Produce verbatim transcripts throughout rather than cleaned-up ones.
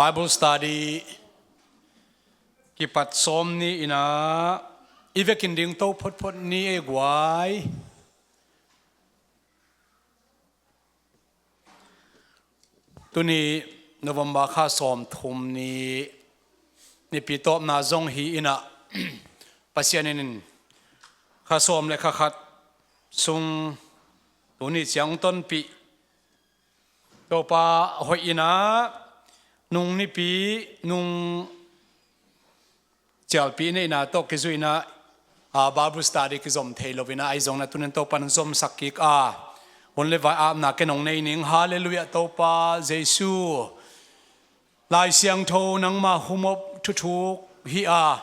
Bible study kipat sawm ni-in ah i vekin ding to photphot ni ei guai. Tuni November kha sawm thum ni, Nipi tawpna zong hi-in ah Pasian in kha sawm le kha khat sung tuni ciang tonpih Topa hoih-in ah nung nipi, nung cialpi neihna tawh kizuihna, a, Bible study kizom thei lo-in ah, ahi zongin ah tuni-in Topa in zomsak kik a, hun le vai apna ken hong nei ning. Halleluiah, Topa Jesu. Lai Siangtho nangma humop thuthuk hi a,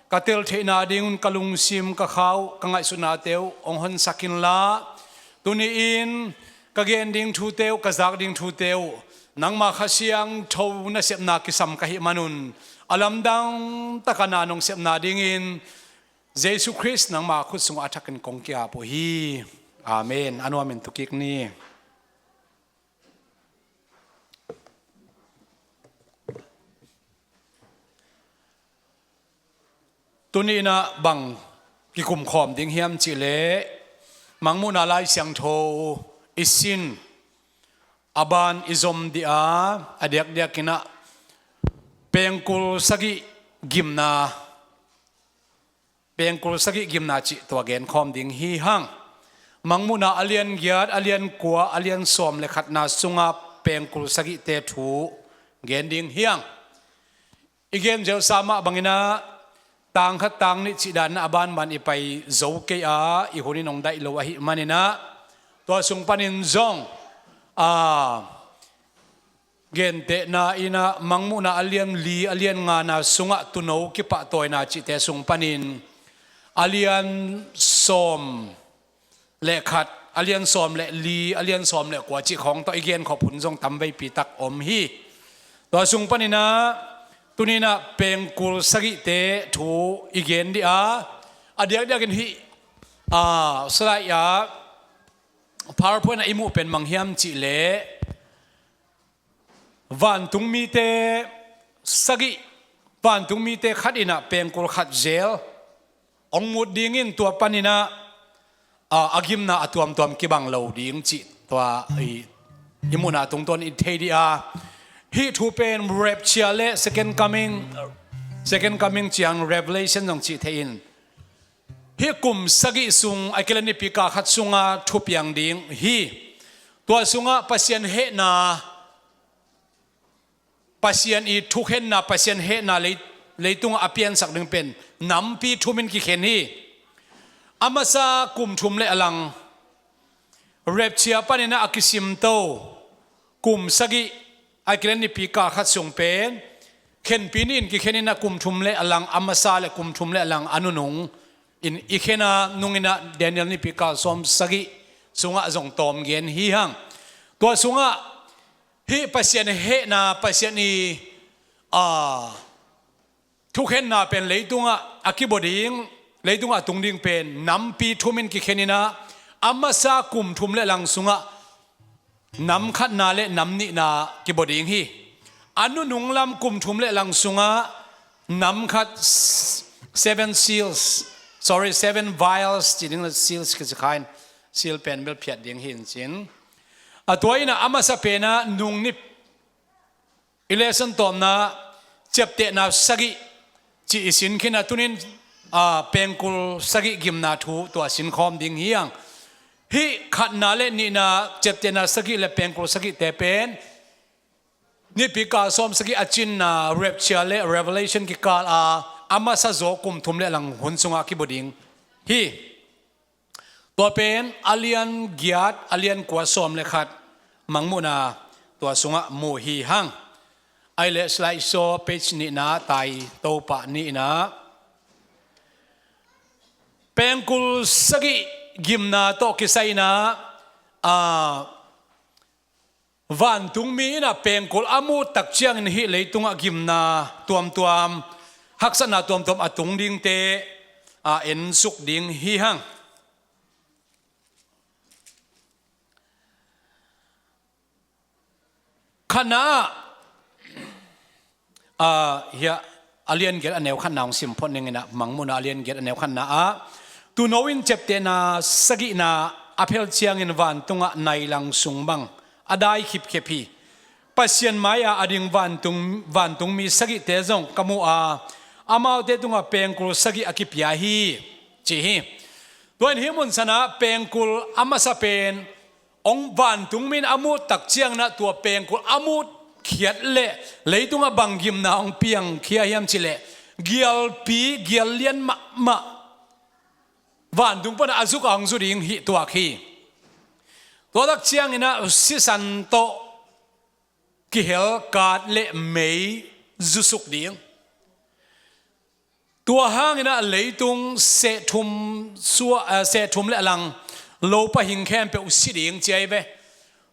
ka tel theihna dingun ka lungsim, ka khau, ka ngaihsutnate uh hong honsak inla, tuni-in ka gen ding thute uh, ka zak ding thute uh nangma Kha Siangtho nasepna kisam ka hih manun, a lamdang taka na nong sepna dingin Jesu Khrist nangma khut sungah a thakin kong ki-ap uh hi. Amen. A nuamin tu kik ni. Tuni-in ah bang kikumkhawm ding hiam cihleh, Mangmuhna Lai Siangtho i sin, a ban i zom dih a, a diakdiakin ah pengkul sagih gimna, pengkul sagih gimna cih tua genkhawm ding hi hang. Mangmuhna a lian giat, a lian kua, a lian sawm le khatna sungah pengkul sagihte thu gen ding hi hang. I gen zelsa mah bangin ah tang khat tang nih cih danin ah a banban i pai zo kei a, i hun in hong daih lo ahih manin ah, tua sung panin zong, a, gentehna in ah Mangmuhna a lian li, a lian ngana sungah tuuno kipahtawina cihte sung panin a lian sawm le khat, a lian sawm le li, a lian sawm le kua cih khawng tawh i genkhop hun zong tamveipi tak om hi. Tua sung panin ah tuni-in ah pengkul sagihte thu i gen dih a, a diakdiakin hih, a, slide ah, PowerPoint ah i muh pen bang hiam cihleh, vantungmite sagih, vantungmite khat in ah pengkul khat zel hong mut dingin, tua panin ah, a, a gimna a tuamtuam kibang lo ding cih tua i, i muhna tungtawn i thei dih a. Hih thu pen rapture le second coming, second coming ciang Revelation zong cih thei in, hih kum sagih sung, a kilanipi kal khat sunga thupiang ding hi. Tua sungah Pasian hehna, Pasian i thukhenna, Pasian hehna lei, leitungah a piansak ding pen nampi thumin kikhen hi. A masa kum thum le a lang, rapture panin ah a kisimto kum sagih, a kilanipi kal khat sung pen khenpi nih in kikhen in ah kum thum le a lang a masa le kum thum le a lang a nunung in i khen a, nungin ah Daniel nipi kal sawm sagih sungah zong tawm gen hi hang. Tua sungah hih Pasian hehna, Pasian i, a, thukhenna pen leitungah a kibaw ding, leitungah a tung ding pen nampi thumin kikhen in ah, a masa kum thum le lang sungah nam khatna le nam nihna kibaw ding hi. A nunung lam kum thum le lang sungah nam khat, s-, seven seals, sorry, seven vials, ci ding le seals kici kha in, seal pen bel phiat ding hi in cin. A tua in ah a masa pen ah nung ni, i lesson tawpna, ciaptehna sagih cih i sin khin a, tunin, a, pengkul sagih gimna thu tua sinkhawm ding hi hang. Hih khatna le nihna, ciaptehna sagih le pengkul sagihte pen nipi kal sawm sagih a cinna rapture le Revelation kikal a, a masa zaw kum thum le lang hun sungah kibaw ding hi. Tua pen a lian giat, a lian kua, sawm le khat, Mangmuhna tua sungah mu hi hang. Ahih leh slide show page nihna tai, Topa nihna. Pengkul sagih gimna tawh kisai-in ah, a, vantungmi in ah pengkul a muh tak ciangin hih leitungah gimna tuamtuam, haksatna tuamtuam a tung dingte, a, ensuk ding hi hang. Khatna ah, A, hiah a lian giat a neu khatna hong sim phot ning in ah, Mangmuhna a lian giat a neu khatna ah, tuuno in ciaptehna sagihna a phel ciangin vantungah nailang sung bang a dai khipkhep hi. Pasian mai-ah a ding vantung, vantungmi sagihte zong ka mu a, amaute tungah pengkul sagih a kipia hi, ci hi. Tua in hih mun sanah pengkul a masa pen hong vantungmi in a muh tak ciangin ah tua pengkul a muh khiat leh leitungah bang gimna hong piangkhia hiam cih leh, gialpi, gial lian mahmah vantung panah a zuk a hong zu ding hih tuak hi. Tua tak ciangin ah sisan tawh kihel kat leh mei zusuk ding. Tua hangin ah leitung sehthum suah, eh, sehthum leh a lang lopa hing khempeuh si ding ci ahi ve.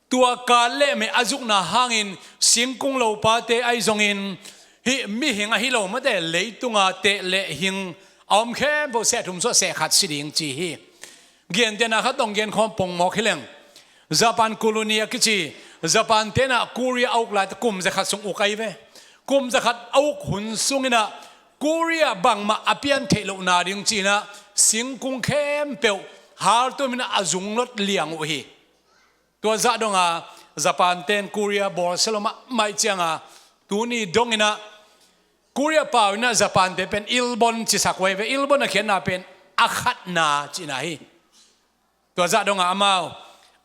Tua kat leh mei a zukna hangin singkung lopate ahi zongin hih mihing ahi lo mate leitunga teh leh hing a om khempeuh sehthum suah sehkhat si ding ci hi. Gentehna khat tawh gen khawm pongmawk hi leng, Japan colony a kici, Japan tenah Korea a uk lai kum zakhat sung uk ahi ve. Kum zakhat a uk hun sungin ah Korea bangmah a pian theih lohna ding ci-in ah singkung khempeuh haltumin a zunglot liang uh hi. Tua zah donga Japan ten Korea bawlsia lo mahmah cianga tuni dongin ah Korea pau in ah Japan te pen Ilbon cisak uh ahi ve. Ilbon a khiatna pen a khatna cihna hi. Tua zah donga amau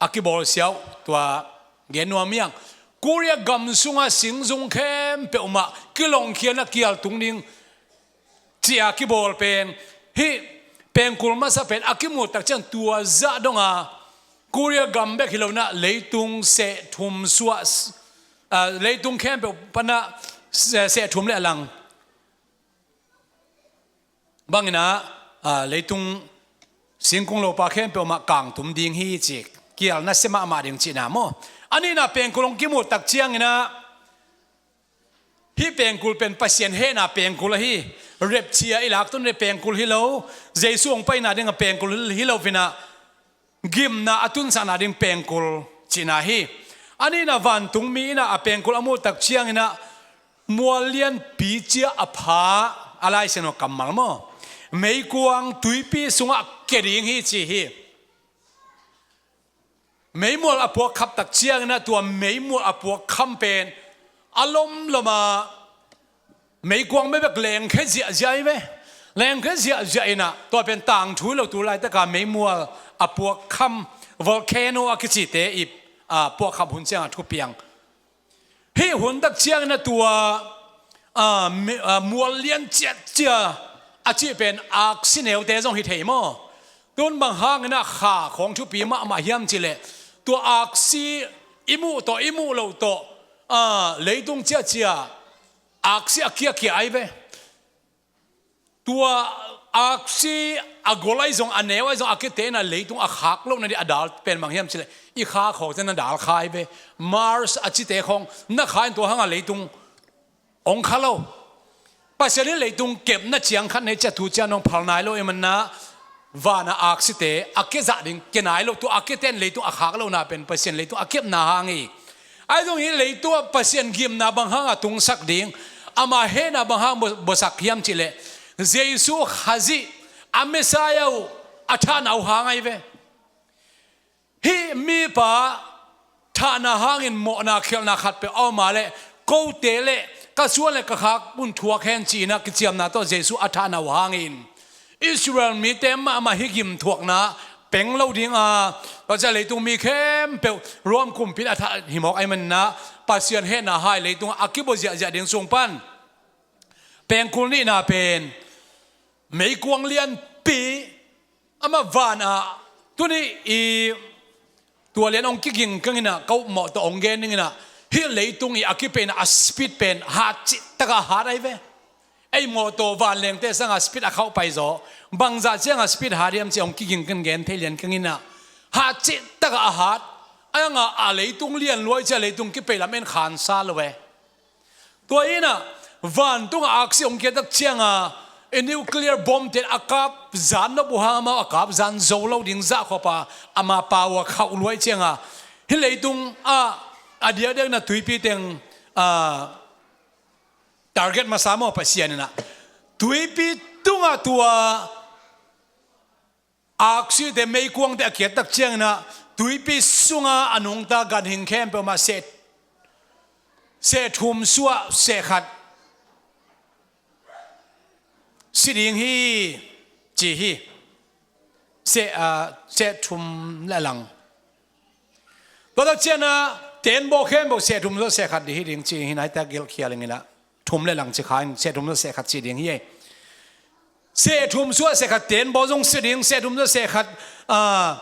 a kibawlsia uh tua gen nuam hi hang. Korea gam sunga singzung khempeuh mah kilongkhia in ah kial tung ding ci-a kibawl pen hih pengkul masa pen a kimuh tak ciang tua zah donga Korea gam bek hi lo in ah leitung sehthum suah, ah, leitung khempeuh panah se-, sehthum leh a lang bangin ah, ah, leitung singkung lopa khempeuh mah kangtum ding hi ci, kial nasia mahmah ding cihna maw. A nihna pengkul hong kimuh tak ciangin ah hih pengkul pen Pasian hehna pengkul ahi. Rapture i lak tun le pengkul hi lo, Jesu hong paina ding a pengkul hi lo in ah gimna a tunsakna ding pengkul cihna hi. A nihna vantungmi in ah a pengkul a muh tak ciangin ah mual lianpi cia a pha, a Lai Siangtho kammal maw, meikuang tuipi sungah kia ding hi ci hi. Meimual a puak khap tak ciangin ah tua meimual a puak kham pen a lomlom a meikuang bekbek lengkhia ziahziah ahi ve. Lengkhia ziahziah in ah tua pen tangthu hi lo, tu laitaka meimual a puak kham, volcano a kicite i, a, puak khap hun cianga thupiang. Hih hun tak ciangin ah tua, a, mi-, a, mual lian ciatcia a cih pen aksi neute zong hi thei maw. Tun bang hangin ah kha khawng thupi mahmah hiam cih leh tua aksi i muh tawh i muh loh tawh, a, leitung ciatcia aksi a kiakia ahi ve. Tua aksi a gol ahi zong, a neu ahi zong a kite in ah leitung a khak lohna ding a dal pen bang hiam cih leh i kha khawngte na dal kha ahi ve. Mars a cite khawng na kha in tua hangah leitung hong kha lo. Pasian in leitung kepna ciang khat nei cia, tu cia nong phal nai lo ahih manin ah vana aksite a kia zah ding kia nai lo. Tua a kite in leitung a khak lohna pen Pasian leitung a kepna hang hi. Ahi zong hih leitung ah Pasian gimna bang hanga tungsak ding, ama hehna bang hang bua-, buasak hiam cih leh Jesu Khazih a Messiah uh a thahna uh hang ahi ve. Hih mipa thahna hangin mawhna khialhna khat peuh a om a leh kote leh ka suan leh ka khak un thuak hen ci-in ah kiciamna tawh Jesu a thahna uh hangin Israel mite mahmah hih gim thuakna peng lo ding a, tua ciang leitung mi khempeuh Rom kumpi in a thah hi mawk ahih manin ah Pasian hehna hai leitungah a kibua ziahziah ding sung pan pengkul nihna pen meikuang lianpi amah van ah tuni i tua lian hong kiging keng in ah ka upmawh tawh hong gen ning in ah hih leitung i a kipeina a speed pen hat cihtakah a hat ahi ve. Ei mawtaw vanlengte sanga speed a khauh paizaw, bangzah cianga speed hat hiam ci hong kiging keng gen thei lian keng in ah hat cihtakah a hat. Ahi hanga a leitung lian luai cia leitung kipei lam en khansa lo e. Tua in ah vantung a aksi hong kiatak cianga i nuclear bomb ten a kap zan nop uh hang amau a kap zan zo lo ding zahkhop a ama pau a khauh luai cianga hih leitung ah a diakdiakna tuipi teng, a, target masa maw Pasian in ah, tuipi tungah tua aksite meikuangte a kiat tak ciangin ah, tuipi sunga a nungta ganhing khempeuh mah seh, seh thum suah seh khat si ding hi, ci hi. Seh, ah, seh thum le lang. Tua tak ciangin ah, tenbaw khempeuh seh thum suah seh khat ding hi ding ci hi, nai tak gelh khial ing in ah, thum le lang ci kha in, seh thum suah seh khat si ding hi. Seh thum suah seh khat tenbaw zong si ding, seh thum suah seh khat, ah,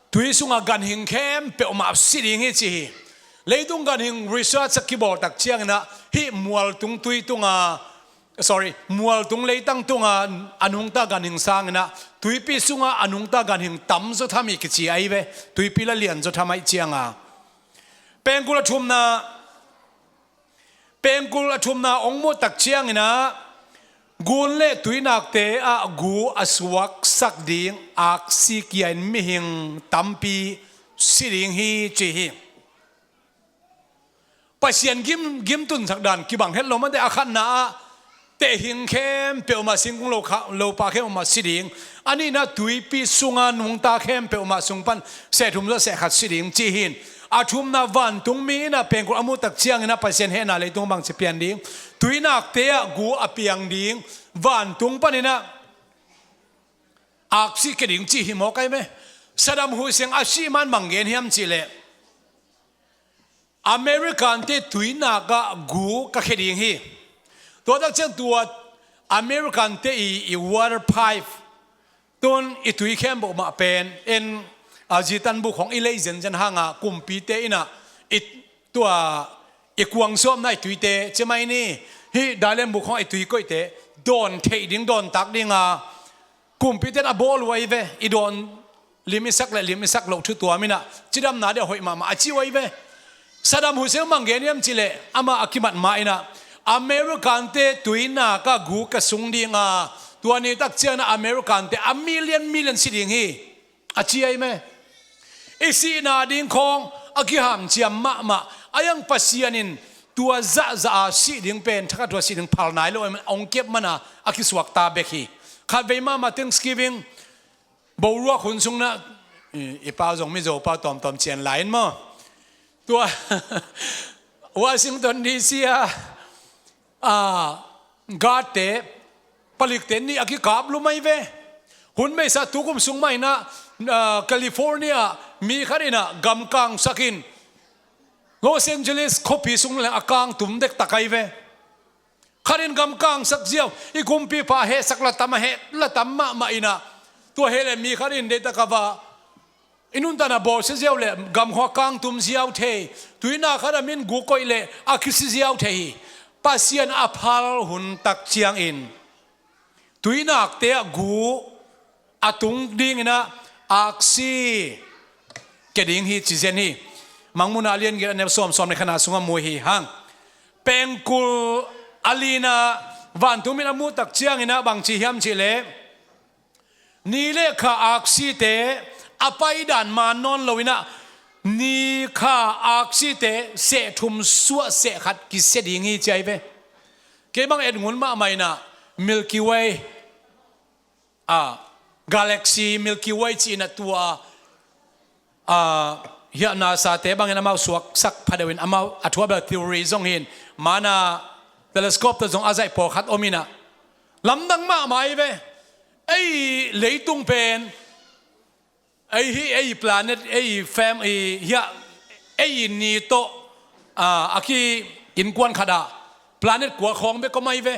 tui sunga ganhing khempeuh mah si ding hi ci hi. Leitung ganhing research a kibawl tak ciangin ah, hih mualtung tui tunga, sorry, mualtung leitang tunga a nungta ganhing sangin ah, tuipi sunga a nungta ganhing tam zaw tham hi kici ahi ve. Tuipi la lian zaw tham ahih cianga. Pengkul a thumna, pengkul a thumna hong muh tak ciangin ah, gun le tuinakte ah gu a suaksak ding aksi kia in mihing tampi si ding hi ci hi. Pasian gim, gimtunsak dan kibang het lo mate, a khatna ah tehing khempeuh mah, singkung lo kha, lopa khempeuh mah si ding. A nihna tuipi sunga nungta khempeuh mah sung pan seh thum suah seh khat si ding ci hi in. A thumna vantung mi in ah pengkul a muh tak ciangin ah Pasian hehna leitung bangci pian ding, tuinakte ah gu a piang ding, vantung panin ah aksi kia ding ci hi mawk ahi ve. Saddam Hussein a sih man bang gen hiam cih leh, Americante tuinak ah gu ka khia ding hi. Tua tak ciang tua Americante i, i water pipe tun i tui khempeuh mah pen en, a, zitan buk hong i lei zenzen hanga kumpite in ah i, tua i kuang sawmna i tuite ci mai ni, hih dailem buk hong i tui koihte dawn theih ding, dawn tak dinga kumpite in a bawl uh ahi ve. I dawn lim i sak le lim i sak loh thu tuam in ah cidamna dia hoih mahmah a ci uh ahi ve. Saddam Hussein bang gen hiam cih leh, amah a kimat ma in ah, Americante tuinak ah gu ka sung dinga, tua ni tak ciangin ah Americante a million million si ding hi, a ci ahi ve. I sihna ding khawng a kihamciam mahmah. A iang Pasian in tua zahzah a sih ding pen, thakhat tua sih ding phal nai lo, hong kep mana a kisuakta bek hi. Khatvei mahmah Thanksgiving boruak hun sung in ah, i, i pau zong Mizo pau tawmtawm cian lai in maw, tua Washington D C a, a, guardte, palikte nih a kikap lum ahi ve. Hun beisa tukum sung mah in ah, a, California mi khat in ah gamkangsak in Los Angeles khuapi sung leng a kangtum dektak ahi ve. Khat in gamkangsak ziau, i kumpipa hehsak la tam, a heh la tam mahmah in ah, tua heh le mi khat in deihtak a va i nuntakna bawlsia ziau le gamkhua kangtum ziau thei, tuinak khat a min gu koih le a kisi ziau thei hi. Pasian a phal hun tak ciangin tuinakte ah gu a tung dingin ah aksi kia ding hi ci zen hi. Mangmuhna a lian giat a neu sawm, sawm le khatna sungah mu hi hang. Pengkul a lina vantung mi in a muh tak ciangin ah bang ci hiam cih leh, ni le kha aksite a paidan man nawn lo in ah, ni kha aksite seh thum suah seh khat kisia ding hi ci ahi ve. Kei bang et ngun mahmah in ah Milky Way, a, galaxy Milky Way ci in ah tua, a, hiah NASA te bangin amau suaksak phadeuh in amau a thuak bel theory zong hi in, mana telescope tawh zong a zaih pawlkhat om in ah, lamdang mahmah ahi ve. Ei leitung pen, ei hi, ei planet, ei fam, ei hiah, ei ni tawh, a, a ki innkuan khat ah planet kua khawng bek om ahi ve.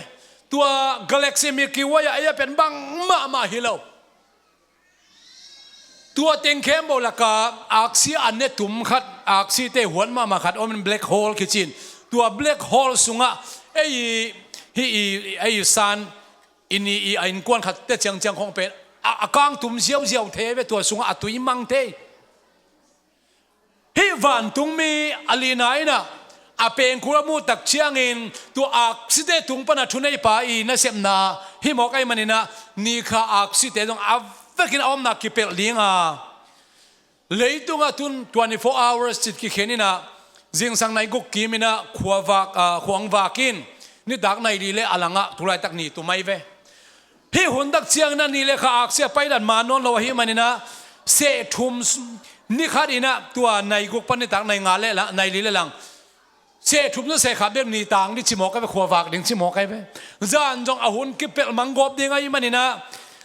Tua galaxy Milky Way ah ei a pen bang mahmah hi lo. Tua teng khempeuh lakah aksi a ne tum khat, aksite huat mahmah khat om in, black hole kici in. Tua black hole sungah ei hi, i, ei san, i ni, i a innkuan khatte ciangciang khawng pen a, a kangtum ziauziau thei ve, tua sungah a tui mang thei. Hih vantung mi a lina in ah a pengkul a muh tak ciangin tua aksite tung pan a thuneipa i nasepna hi mawk ahi manin ah, ni kha aksite zong a vekin a omna kipelh ding a, leitungah tun twenty-four hours cih kikhen in ah, zingsang nai guk kim in ah khua vak, a, khua hong vak in, Nitak nai li le a langah tulaitak ni tum ahi ve. Hih hun tak ciangin a ni le kha aksi a paidan ma nawn lo ahih manin ah seh thum ni khat in ah tua nai guk pan nitak nai nga le la, nai li le lang. Seh thum seh khat bek ni tang ding ci mawk ahi ve, khua vak ding ci mawk ahi ve. Zan zong a hun kipelh manggawp ding ahih manin ah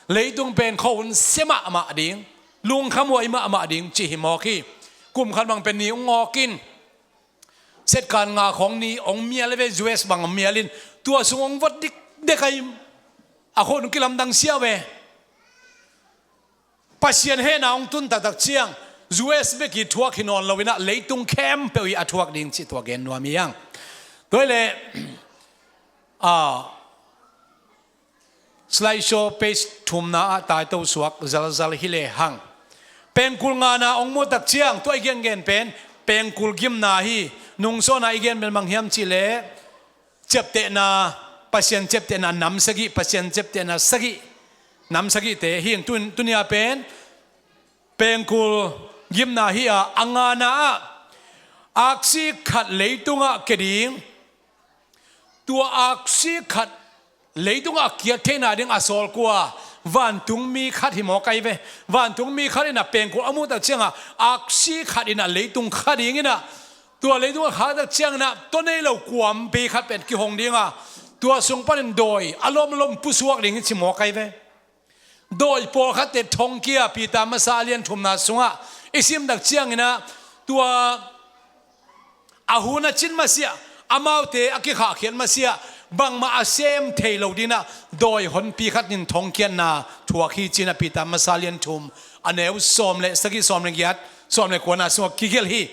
leitung pen khuahun sia mahmah ding, lungkhamhuai mahmah ding ci hi mawk hi. Kum khat bang pen ni hong awk in, setkan nga khawng ni hong mial ahi ve, U S bang hong mial in, tua sung hong vot dikdek ahi. A khuahun kilamdang sia ve. Pasian hehna hong tun taktak ciang U S bek i thuak hi nawn lo in ah leitung khempeuh i a thuak ding cih tua gen nuam hi hang. Tua hi leh, a, slide show page thumna ah taito suak zalzal hi lehang, pengkul ngana hong muh tak ciang tua i gengen pen pengkul gimna hi. Nungsawna i gen bel mang hiam cih leh ciaptehna, Pasian ciaptehna nam sagih, Pasian ciaptehna sagih, nam sagihte hi. Tun, tunia pen pengkul gimna hi a, a ngana ah aksi khat leitungah kia ding. Tua aksi khat leitungah a kiat theihna ding a sawlkua vantungmi khat hi mawk ahi ve. Vantungmi khat in ah pengkul a muh tak ciangah aksi khat in ah leitung kha ding in ah, tua leitung a khak tak ciangin ah tua nei lo kuampi khat pen kihong ding a, tua sung panin dawi a lomlom pusuak ding hi ci mawk ahi ve. Dawi pawlkhatte thongkia, Peter masa a lian thumna sungah i sim tak ciangin ah tua a hun a cin masiah, amaute a kikhahkhiat masiah bangmah a sem thei lo ding in ah dawi honpi khat in thongkiatna thuak hi ci-in ah Peter masa lian thum a neu sawm le sagih, sawm le giat, sawm le kuana sungah kigelh hi.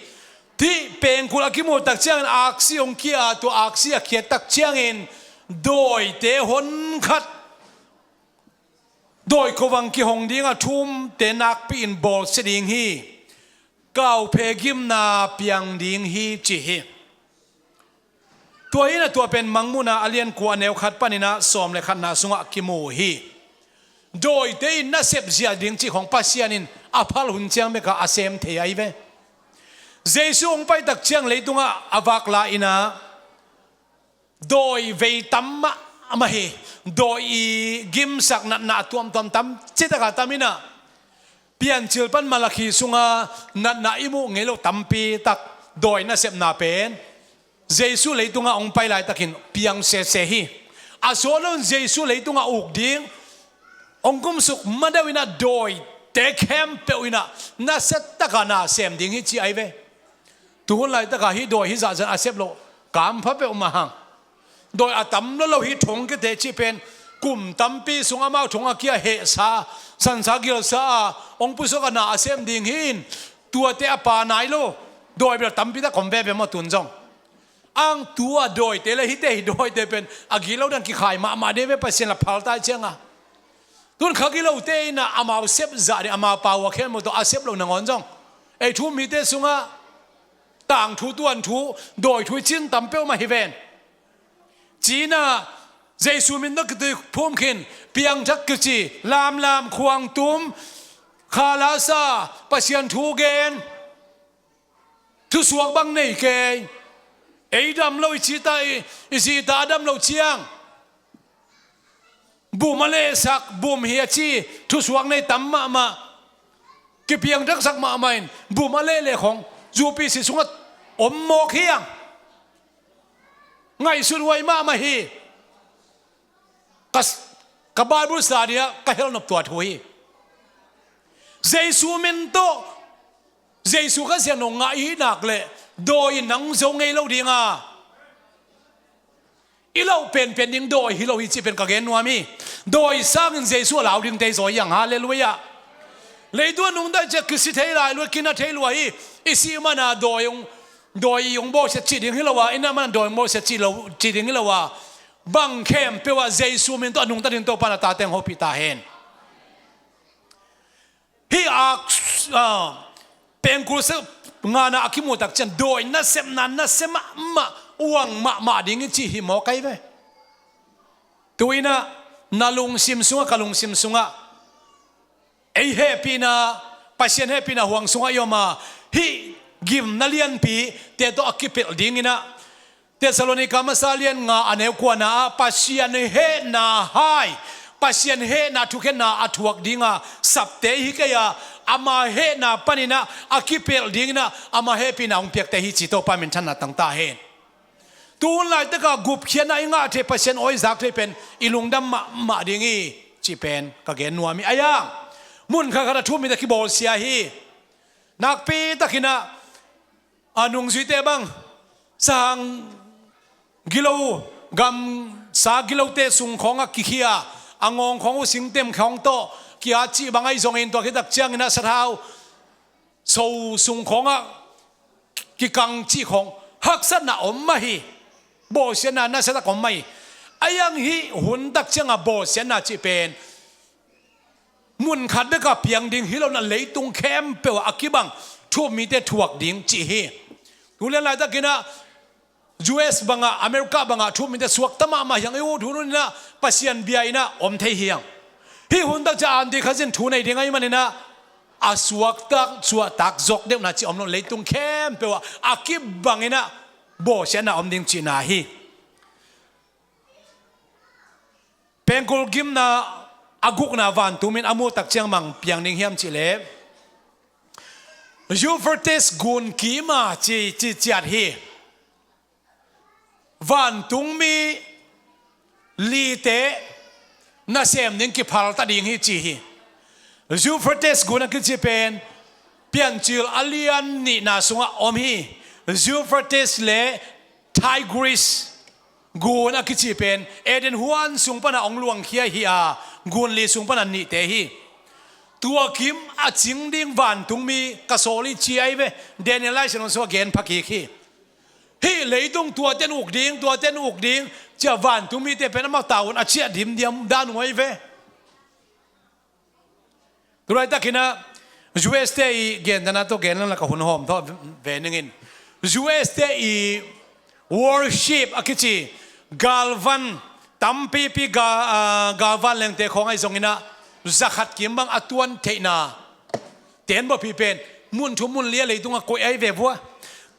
Hih pengkul a kimuh tak ciangin aksi hong kia a, tua aksi a kiat tak ciangin dawite hon khat, dawi khuavang kihong ding a, thumte nakpi-in bawlsia ding hi. Kauphe gimna piang ding hi ci hi. Tua hi in ah tua pen Mangmuhna a lian kua a neu khat panin ah sawm le khatna sungah kimu hi. Dawite in nasep zia ding cih khawng Pasian in a phal hun ciang bekah a sem thei ahi ve. Jesu hong pai tak ciang leitungah a vak lai in ah dawi vei tam mahmah hi. Dawi i gimsak natna a tuamtuam tam, citak a tam in ah, Piancil pan Malakhi sunga natna i muh ngei lo tampi tak dawi nasepna pen Jesu leitungah hong pai laitakin piang sese hi. A sawt loin Jesu leitungah uk ding, hong kumsuk madeuh in ah dawite khempeuh in ah nasia taka na sem ding hi ci ahi ve. Tuhun laitakah hih dawi hih zahzah a sep loh kampha peuhmah hang. Dawi a tam lua lo hih thongkiate cih pen kum tampi sung amau thong a kia hehsa, sansa gilsa a hong pusuak a na a sem ding hi in, tuate a pha nai lo. Dawi bel tampi tak om veve maw tun zong. Ang tua dawite le hihte hih dawite pen a gilo dan kikhai mahmah ding ve, Pasian la phal tai cianga. Tun kha gilote in ah amau sep zah ding, amau pau a khen maw tawh a sep lo nangawn zong. Ei thu mite sungah tangthu, tuanthu, dawithu i cin tam peuhmah hi ven. Ci-in ah Jesu min tawh kitui phum khin, piangthak kici, lamlam, khuang tum, kha la sa, Pasian thu gen, thusuak bang nei kei. Ei dam lo i ci ta, i, i zi ta a dam lo ciang, bum a lehsak, bum hi a ci, thusuak nei tam mahmah. Kipiangthaksak mahmah in, bum a leh leh khong U P C sungah om mawk hi ang. Ngaihsut huai mahmah hi. Ka, ka Bible study ah ka hel nop tua thu hi. Jesu min tawh Jesu Khazih a nong ngah i hih nak leh dawi in nang zo ngei lo ding a, i lo penpen ding dawi hi lo hi cih pen ka gen nuam hi. Dawi sangin Jesu a lau ding tei zaw hi ang, halleluiah. Leitung a nungta ciang kisi thei lai lua, kina thei lua hi. I sih mana dawi hong, dawi i hong bawlsia cih ding hi lo a, i na mana dawi hong bawlsia cih lo, cih ding hi lo a, bang khempeuh ah Jesu min tawh a nungta ding Topa'n a tate hong hopih ta hen. Hih a, a, pengkul sa ngana a kimuh tak ciang dawi nasepna nasia mahmah, uang mahmah ding hi cih hi mawk ahi ve. Tu-in ah na lungsim sungah, ka lungsim sungah, ei hehpihna, Pasian hehpihna huang sungah i om a, hih gimna lianpite tawh a kipelh dingin ah Thessalonika masa lian nga a neu kuana ah Pasian hehna hai, Pasian hehna thukhenna a thuak dinga sapte hi kei a, ama hehna paninah a kipelh dinginah ama hehpihna hong piakte hi ci Topa minthanna tangta hen. Tuhun laitaka gupkhiatna i ngah thei, Pasian awi zak thei pen i lungdam mahmah ding hi cih pen ka gen nuam hi. Ayang mun khatkhat a thu-um mite kibawlsia hi. Nakpi takinah a nungzuite bang sang gilo, gamsa gilote sung khawngah kikhia, a ngawng khawng uh singtem khawng tawh kia cih bang ahi zongin tua khitak cianginah sathau so sung khawngah kikang cih khawng haksatna om mah hi. Bawlsiatna nasiatak om mah hi. Ayang hih huntak cianga bawlsiatna cih pen mun khat beka piang ding hi lo-in a leitung khempeuh ah a kibang thu-um mite thuak ding cih hi. Tulian laitakinah U S bangah, America bangah thu-um mite suakta mahmah hiang, i ut hun huninah Pasian bia innah om thei hiang. Hih huntak ciah anti khasin thu nei ding ahi maninah a suaktak suahtak zok deuhna cih om lo, leitung khempeuh ah a kibanginah bawlsiatna om ding cihna hi. Pengkul gimna a gukna vantungmi in a muhtak ciang bang piang ding hiam cihleh, Euphrates gun kima ci, ci ciat hi. Vantungmi lite nasem ding kiphalta ding hi ci hi. Euphrates gun a kici pen Piancil a lian nihna sungah om hi. Euphrates le Tigris gun a kici pen Eden huan sung pana hong luangkhia hi a, gun li sung pana nihte hi. Tua kim a cing ding vantungmi ka sawl hi ci ahi ve. Daniel Lai Siangtho sungah gen phakik hi. Hih leitung tuate in uk ding, tuate in uk ding cia vantungmite pen amau tavuan a ciah dimdiam dan uh ahi ve. Tulaitakinah U S te i gentana tawh genlan laka hun hawm tawh ve ningin, U S te i warship a kici galvan tampipi ga, ah, galvan lengte khawng ahi zonginah zakhat kim bang a tuan theihna tenbawpi pen mun thum mun li a leitungah koih ahi ve vua.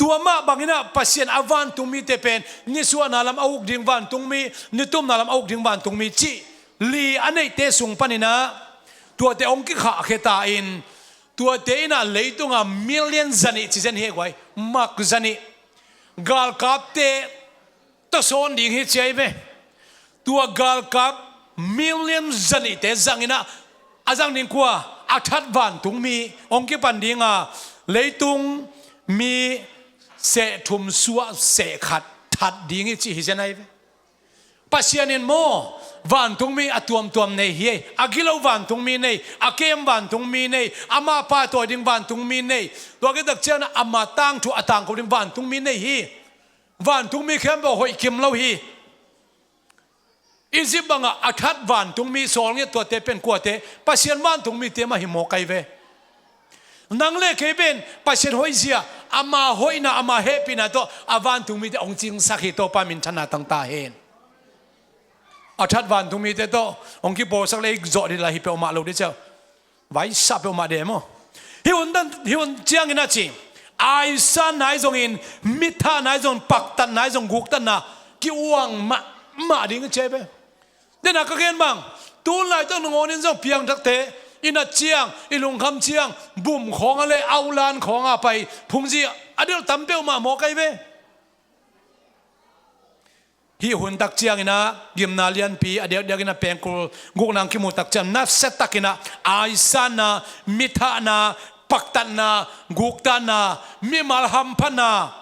Tua mah banginah Pasian a vantungmite pen nisuahna lam a uk ding vantungmi, nitumna lam a uk ding vantungmi cih li a neihte sung paninah tuate hong kikhahkhia ta in, tuate innah leitunga million zanih ci zen hi guai, mak zanih galkapte tawsawn ding hi ci ahi ve. Tua galkap million zanihte zanginah a zang ding kua, a that vantungmi hong kipan dinga leitung mi seh thum suah seh khat that ding hi ci hi zen ahi ve. Pasian in maw vantungmi a tuamtuam nei hi. A gilo vantungmi nei, a kem vantungmi nei, ama pahtawi ding vantungmi nei. Tua kitak cianah ama tangthu a tangko ding vantungmi nei hi. Vantungmi khempeuh hoih kim lo hi. Egypt bangah a that vantungmi sawlngiat tuate pen kuate, Pasian vantungmite mah hi mawk ahi ve. Nang le kei pen Pasian hoihzia, ama hoihna, ama hehpihna tawh a vantungmite hong cingsak hi. Topa minthanna tangta hen. A that vantungmite tawh hong kipawlsak le i zawh dih la hi peuhmah lo dih ciau. Vaisah peuhmah de maw. Hih hun dan, hih hun ciangin a ci, aisanna ahi zongin, mithahna ahi zongin, paktatna ahi zong, guktatna ki-uang mahmah ding ci ahi ve. Dena ka gen bang, tun laitak nungawnin zong piangthakte i nat ciang, i lungkham ciang, bum khawnga le aulan khawnga pai phungzi a delh tam peuhmah mawk ahi ve. Hih hun tak ciangin a gimna lianpi a diakdiakin a pengkul gukna hong kimu tak ciang, nasiatakin a aisanna, mithahna, paktatna, guktatna, mimal hamphatna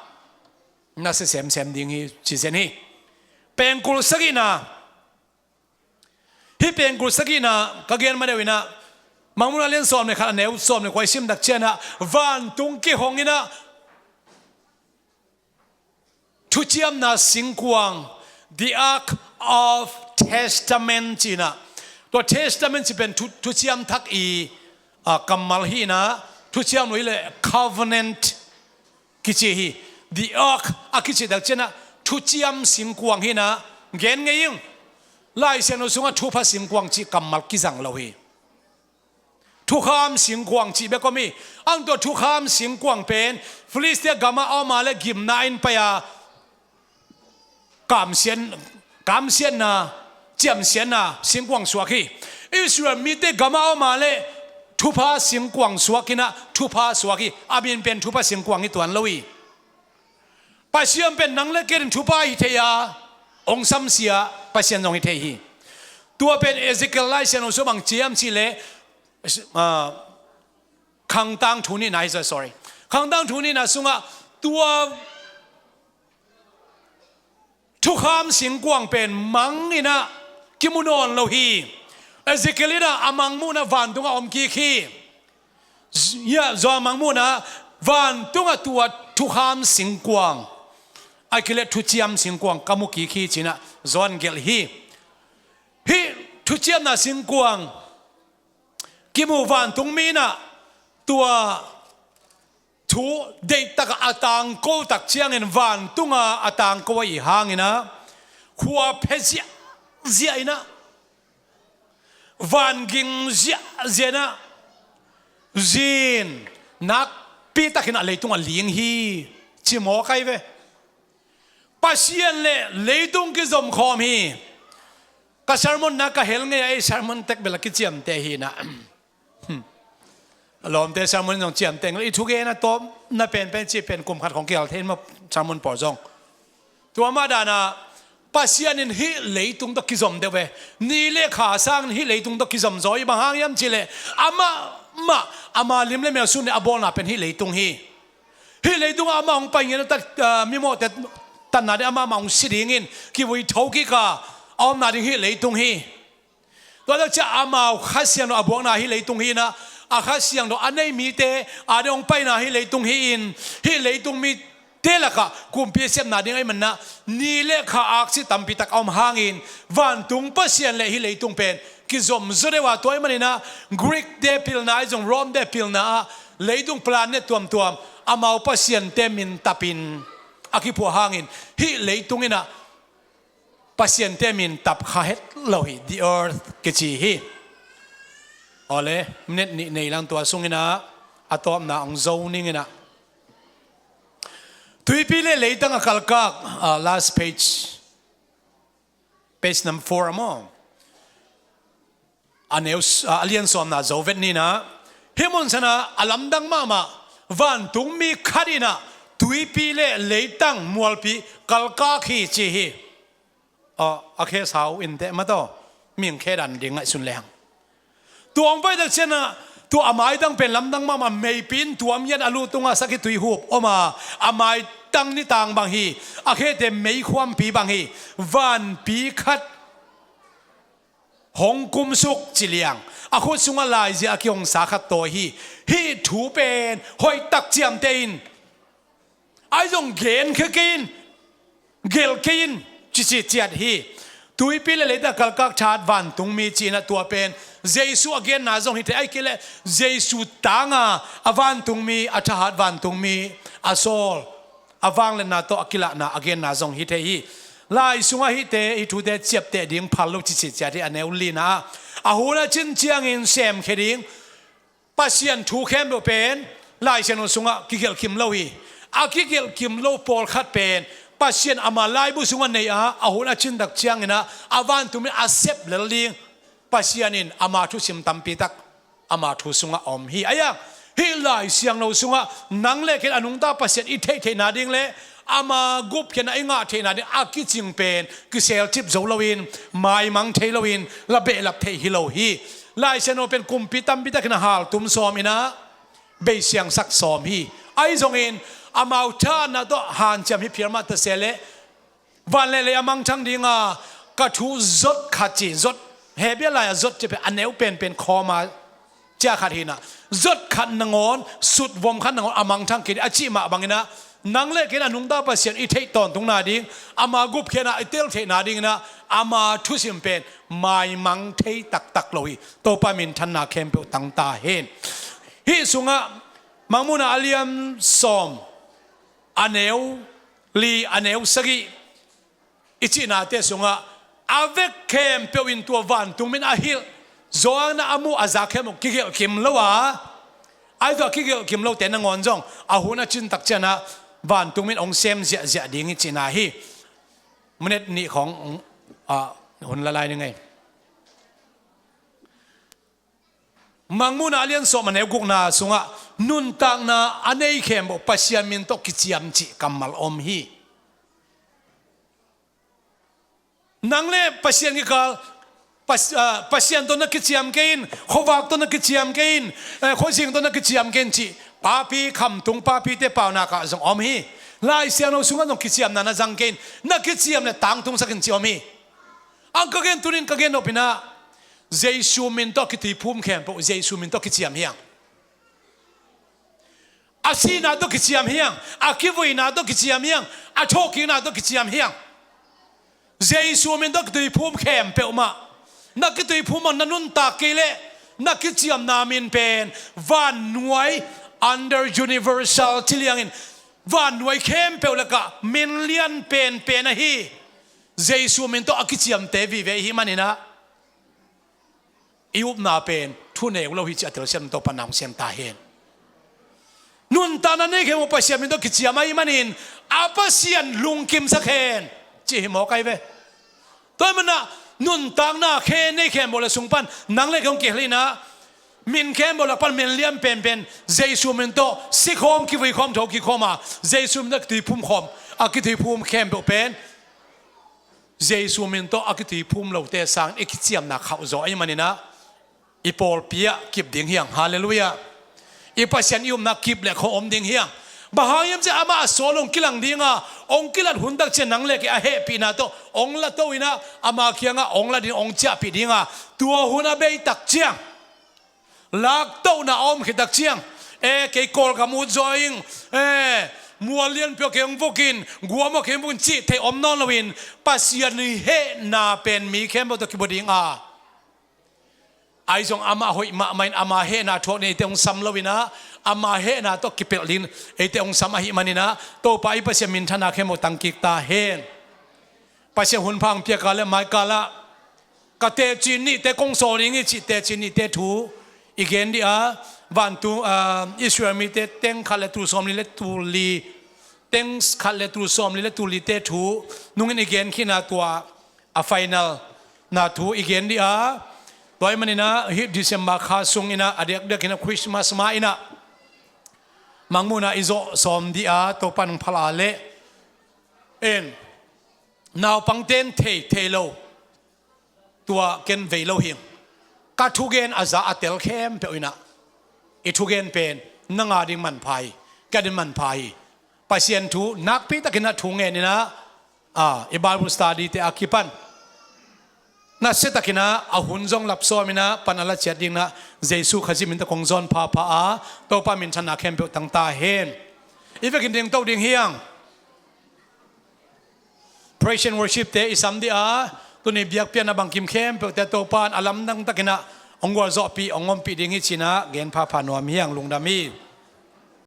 nasia semsem ding hi ci zen hi. Pengkul sagihna. Hih pengkul sagihna ka gen madeuh in a, Mangmuhna lian sawm le khat a neu sawm le kua i sim tak ciang a, vantung kihong in a, thuciamna singkuang, the Ark of Testament ci in a, tua Testament ci pen thu, thuciam thak i, a, kammal hi in a, thuciam lo hi le covenant kici hi. The Ark a kici tak ciang a, thuciam singkuang hi in a, gen ngei ing. Lai Siangtho sungah thupha singkuang cih kammal kizang lo hi. Thukham singkuang cih bek om hi. Ang tua thukham singkuang pen Filistia gamah a om a le gimna in pai a, kamsian, kamsiatna, ciamsiatna singkuang suak hi. Israel mite gam a om a leh thupha singkuang suak in ah thupha suak hi. A min pen thupha singkuang hi tuan lo hi. Pasian pen nang le kei in thupha hi thei a, hong samsia Pasian zong hi thei hi. Tua pen Ezekiel Laisiangtho sung bang ci hiam cih leh, ah, Khangtang thu nihna hi zaw, sorry. Khangtang thu nihna sungah tua thukham singkuang pen mang in ah kimu nawn lo hi. Ezekiel in ah a mangmuhna vantungah om kik hi. Z-, ya, Johan mangmuhna vantungah tua thukham singkuang, ahih kei leh thuciam singkuang ka mu kik hi ci-in ah Johan gelh hi. Hih thuciamna singkuang kimu vantungmi in ah tua thu deihtak a tangko tak ciangin vantunga a tangko ahih hangin ah khua phe ziahziah in ah, vanging ziahziah in ah, zin nakpi takin ah leitungah ling hi, ci mawk ahi ve. Pasian le leitung kizom khawm hi. Ka sermon na ka hel ngei a, ei sermon tek bel a kiciamteh hi in ah. A lawmte sermon zong ciamteh ngel, i thugen a tawpna penpen cih pen kum khat khong kihal thei in maw, sermon pawl zong. Tua mah dan ah Pasian in hih leitung tawh kizom deuh ve. Ni le kha sangin hih leitung tawh kizom zaw hi. Bang hang hiam cih leh amah mah, ama lim le mel sun le a bawlna pen hih leitung hi. Hih leitungah amah hong pai ngiat a, tat, ah, mimawhte tatna ding amah mah hong si dingin kivui tho kik a, a omna ding hih leitung hi. Tua tak ciang amau Kha Siangtho a buakna hih leitung hi in ah, a Kha Siangtho a nei mite a ding hong paina hih leitung hi-in, hih leitung mite lakah kumpi a sepna ding ahih manin ah ni le kha aksi tampi tak a om hangin vantung Pasian le hih leitung pen kizom zaw deuh a, tua ahih manin ah Greek-te pilna ahi zong Rome-te pilna ah leitung planet tuamtuam amau pasiante min tapin a kiphuah hangin hih leitung in ah pasiante min tap kha het lo hi, the earth kici hi. Awle, minute nih nei lang, tua sungin ah a tawpna hong zo ning in ah. Tuipi le leitang a kalkak, ah, last page. Page number four a maw. A neu s-, a, a lian sawmna zo vet ni in ah. Hih mun sanah a lamdang mahmah, vantungmi khat in ah tuipi le leitang mualpi kalkak hi ci hi. Aw, a khe sau in teh mataw, mihing khe dan ding ngaihsun lehang. Tua hong pai tak ciangin ah, tua a maitang pen lamdang mahmah, meipi in tuam hian a lu tungah sakhi tuihup om a, a maitang nitang bang hi, a khete meikhuampi bang hi, vanpi khat hong kumsuk ci liang, a khut sungah laizia a kihongsa khat tawi hi. Hih thu pen hoih tak ciamteh in, ahi zong genkhia kei in, gelh kei in, cici ciat hi. Tuipi le leitang a kalkak thahat vantungmi ci-in ah tua pen Jesu a genna zong hi thei, ahih kei leh Jesu tanga a vantungmi, a thahat vantungmi a sawl, a vangliatna tawh a kilahna a genna zong hi thei hi. Lai sungah hihte, hih thute ciapteh ding phal lo cici ciat hi. A neu lina ah, a hun a cin ciangin semkhia ding Pasian thu khempeuh pen Lai Siangtho sungah kigelh kim lo hi. A kigelh kim lo pawlkhat pen Pasian ama laibu sungah nei a, a hun a cin tak ciangin ah a vantungmi a sep lel ding Pasian in ama thusim tampi tak ama thu sungah a om hi. Ahi hang hih Lai Siangtho sungah nang le kei in a nungta Pasian i theih theihna ding le ama gupkhiatna i ngah theihna ding a kicing pen kiselcip zo loin, maimang thei loin, la behlap theih hi lo hi. Lai Siangtho pen kumpi tampi takin a haltum sawm in ah beisiangsak sawm hi. Ahi zongin amau thahatna tawh hanciam hi phial mah ta se leh, van le lei a mangthang dinga ka thu zot khat ci, zot, Hebru lai-ah zot ci pen a neu penpen khawma cia khat hi in ah, zot khat nangawn, sutvom khat nangawn a mangthang kei ding a cih mah bangin ah, nang le kei in a nungta Pasian i theih tawntungna ding, ama gupkhiatna i tel theihna dingin ah ama thusim pen maimang thei taktak lo hi. Topa minthanna khempeuh tang ta hen. Hih sungah Mangmuhna a lian sawm, a neu li, a neu sagih i cihnate sungah a vek khempeuh in tua vantungmi in a hilh, Johan in a muh a za khempeuh kigelh kim lo a, ahi zong a kigelh kim lote nangawn zong a hun a cin tak ciangin ah vantungmi in hong sem ziahziah ding hi cihna hi. Minute nih khawng, ah, hun la lai ni ngei. Mangmuhna a lian sawm a neu gukna sungah nuntakna a nei khempeuh Pasian min tawh kiciam cih kammal om hi. Nang le Pasian kikal, Pas-, ah, Pasian tawh na kiciam kei in, khuavak tawh na kiciam kei in, eh, khuazing tawh na kiciam kei in cih papi, khamtung papite paunak ah zong om hi. Lai Siangtho sungah zong kiciamna na zang kei in, na kiciam le tangtungsak in cih om hi. Ang ka gen tunin ka gen nopinah Jesu min tawh a kituiphum khempeuh Jesu min tawh kiciam hiang. A sihna tawh kiciam hiang, a kivuina tawh kiciam hiang, a thawhkikna tawh kiciam hiang. Jesu min tawh kituiphum khempeuh mah, na kituiphum mah na nuntak kei leh na kiciamna min pen vannuai, under universal ci liangin vannuai khempeuh lakah min lian penpen ahi. Jesu min tawh a kiciamte vive ihi maninah i upna pen thuneu lo hi ci a telsiam Topa nang siam ta hen. Nuntakna nei khempeuh Pasian min tawh kiciam ahi manin a Pasian lungkimsak hen ci hi mawk ai ve. Tua hi manah nuntakna khe nei khempeuh le sung pan nang le kei hong kihel inah min khempeuh lak pan min lian penpen Jesu min tawh sikhawm, kivuikhawm, tho kikhawm a Jesu min tawh a kituiphum khawm, a kituiphum khempeuh pen Jesu min tawh a kituiphum lote sangin i kiciamna khauh zaw ahi maninah i pawlpi ah kip ding hiang. Halleluiah. I Pasian i upna kip le khawh om ding hiang. Bang hang hiam ciah amah a sawl hong kilang dinga hong kilat hun tak ciah nang le kei a hehpihna tawh hong la to inah ama kiangah hong la ding, hong ciahpih dinga tua hun a bei tak ciang laktohna a om khit tak ciang, e, kei Kawlgam ut zaw ing, e, mual lianpi aw kei hong vukin, guam aw kei hong vukin cih theih om nawn loin Pasian i hehna pen mi khempeuh tawh kibua dinga, ahi zong amah hoih mahmah in ama hehna thuak ding eite hong sam loinah ama hehna tawh kipelh ding eite hong sam ahi maninah Topa i Pasian minthana khempeuh tangkik ta hen. Pasian hunpha hong piak a le maikalah ka teci nihte kong sawl ding hi cih teci nihte thu i gen dih a, vantung, ah, Israel mite teng khat le tul sawmli le tul li, teng khat le tul sawmli le tul lite thu nungin i gen khinah tua a final na thu i gen dih a, tua ahi maninah hih December kha sunginah a diakdiakinah Christmas ma inah Mangmuhna i zawh sawm dih a, Topa nang phala leh en. Naupangte in thei, thei lo. Tua ken vei lo hing. Ka thugen a za a tel khempeuh inah i thugen pen nang a ding manpha hi, ka ding manpha hi. Pasian thu nakpi takinah thu ngen inah, a, i Bible study te a kipan nasia takinah a hun zong lapsawm inah pan a la ciat dinginah Jesu Khazih min tawh kong zawn phapha a, Topa minthanna khempeuh tang ta hen. I vekin dingto ding hiang. Praise and worship te i sam dih a, tuni biakpiakna bangkim khempeuhte Topa in a lamdang takinah hong gualzawhpih, hong ompih ding hi cinah gen phapha nuam hiang, lungdam hi.